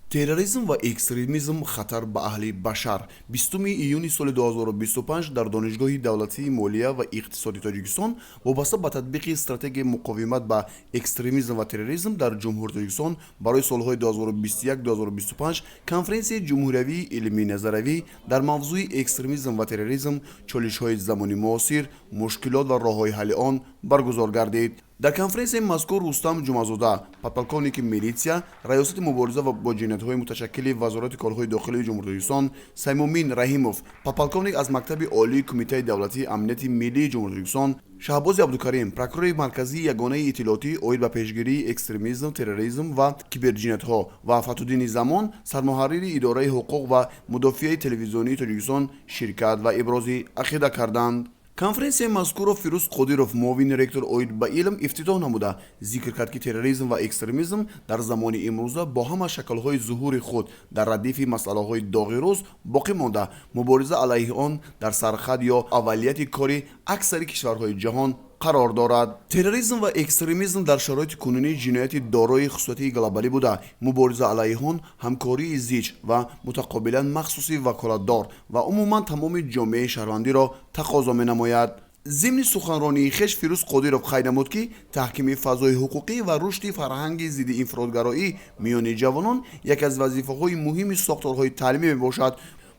Терроризм ва экстремизм: хатар ба аҳли башар. 20 июни соли 2025 дар Донишгоҳи давлатии молия ва иқтисоди Тоҷикистон вобаста ба татбиқи стратегияи муқовимат ба экстремизм ва терроризм дар Ҷумҳурии Тоҷикистон барои солҳои 2021-2025 конференсияи ҷумҳуриявии илмии назариявӣ дар мавзӯи «Экстремизм ва терроризм: чолишҳои замони муосир, мушкилот ва роҳҳои ҳалли он» баргузор гардид. Дар конференсияи мазкур Рустам Ҷумъазода, подполковники милитсия, Раёсати мубориза бо ҷиноятҳои муташаккили Вазорати корҳои дохилии Ҷумҳурии Тоҷикистон, Саймумин Раҳимов, подполковник аз Мактаби олии Кумитаи давлатии амнияти миллии Ҷумҳурии Тоҷикистон, Шаҳбози Абдукарим, прокурори Марказии ягонаи иттилоотӣ оид ба пешгирии экстремизм, терроризм ва киберҷиноятҳо ва Фатҳуддини Замон, сармуҳаррири Идораи ҳуқуқ ва мудофиаи Телевизионии Тоҷикистон ширкат ва ибрози ақида карданд. Конференсияи мазкурро Фирӯз Қодиров, муовини ректор оид ба илм, ифтитоҳ намуда, зикр кард, ки терроризм ва экстремизм дар замони имрӯза бо ҳама шаклҳои зуҳури худ дар радифи масъалаҳои доғи рӯз боқӣ монда, мубориза алайҳи он дар сархат ё аввалияти кори аксари кишварҳои ҷаҳон қарор дорад. Терроризм ва экстремизм дар шароити кунунӣ ҷинояти дорои хусусияти глобалӣ буда, мубориза алайҳи он ҳамкории зич ва мутақобилан махсуси ваколатдор ва умуман тамоми ҷомеаи шаҳрвандиро тақозо менамояд. Зимни суханронии хеш Фирӯз Қодиров қайд намуд, ки таҳкими фазои ҳуқуқӣ ва рушди фарҳанги зидди инфиродгароӣ миёни ҷавонон яке аз вазифаҳои муҳими сохторҳои таълимӣ мебошад.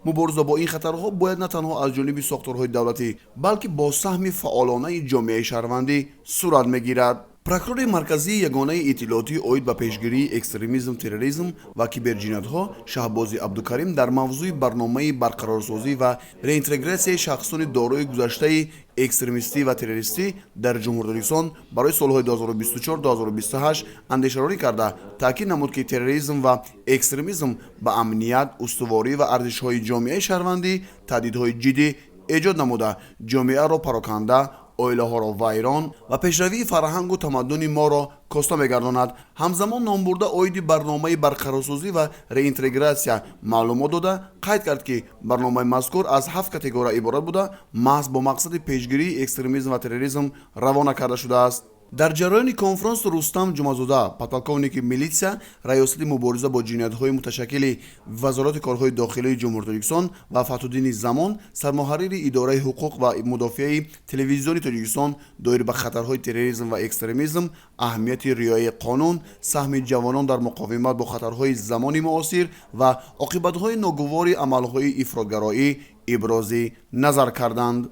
Мубориза бо ин хатарҳо бояд на танҳо аз ҷониби сохторҳои давлатӣ, балки бо саҳми фаъолонаи ҷомеаи шаҳрвандӣ сурат мегирад. Прокурори Марказии ягонаи иттилоотӣ оид ба пешгирии экстремизм, терроризм ва киберҷиноятҳо Шаҳбози Абдукарим дар мавзӯи барномаи барқарорсозӣ ва реинтегратсияи шахсони дорои гузаштаи экстремистӣ ва террористӣ дар Ҷумҳурии Тоҷикистон барои солҳои 2024-2028 андешаронӣ карда, таъкид намуд, ки терроризм ва экстремизм ба амният, устуворӣ ва арзишҳои ҷомеаи шаҳрвандӣ таҳдидҳои ҷиддӣ эҷод намуда, ҷомеаро пароканда, оилаҳоро вайрон ва пешравии фарҳангу тамаддуни моро коста мегардонад. Ҳамзамон номбурда оиди барномаи барқарорсозӣ ва реинтегратсия маълумот дода, қайд кард, ки барномаи мазкур аз ҳафт категория иборат буда, маҳз бо мақсади пешгирии экстремизм ва терроризм равона карда шудааст. Дар ҷараёни конфронс Рустам Ҷумъазода, подполковники милитсия, Раёсати мубориза бо ҷиноятҳои муташаккили Вазорати корҳои дохилии Ҷумҳурии Тоҷикистон ва Фатҳуддини Замон, сармуҳаррири Идораи ҳуқуқ ва мудофиаи Телевизиони Тоҷикистон доир ба хатарҳои терроризм ва экстремизм, аҳамияти риояи қонун, саҳми ҷавонон дар муқовимат бо хатарҳои замони муосир ва оқибатҳои ногувори амалҳои ифротгароӣ ибрози назар карданд.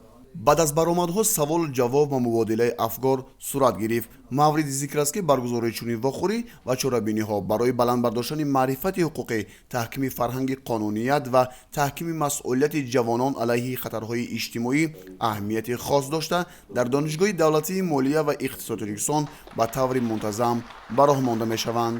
Баъд аз баромадҳо саволу ҷавоб ва мубодилаи афкор сурат гирифт. Мавриди зикр аст, ки баргузории чунин вохӯрӣ ва чорабиниҳо барои баланд бардоштани маърифати ҳуқуқӣ, таҳкими фарҳанги қонуният ва таҳкими масъулияти ҷавонон алайҳи хатарҳои иҷтимоӣ аҳамияти хос дошта, дар Донишгоҳи давлатии молия ва иқтисоди Тоҷикистон ба таври мунтазам ба роҳ монда мешаванд.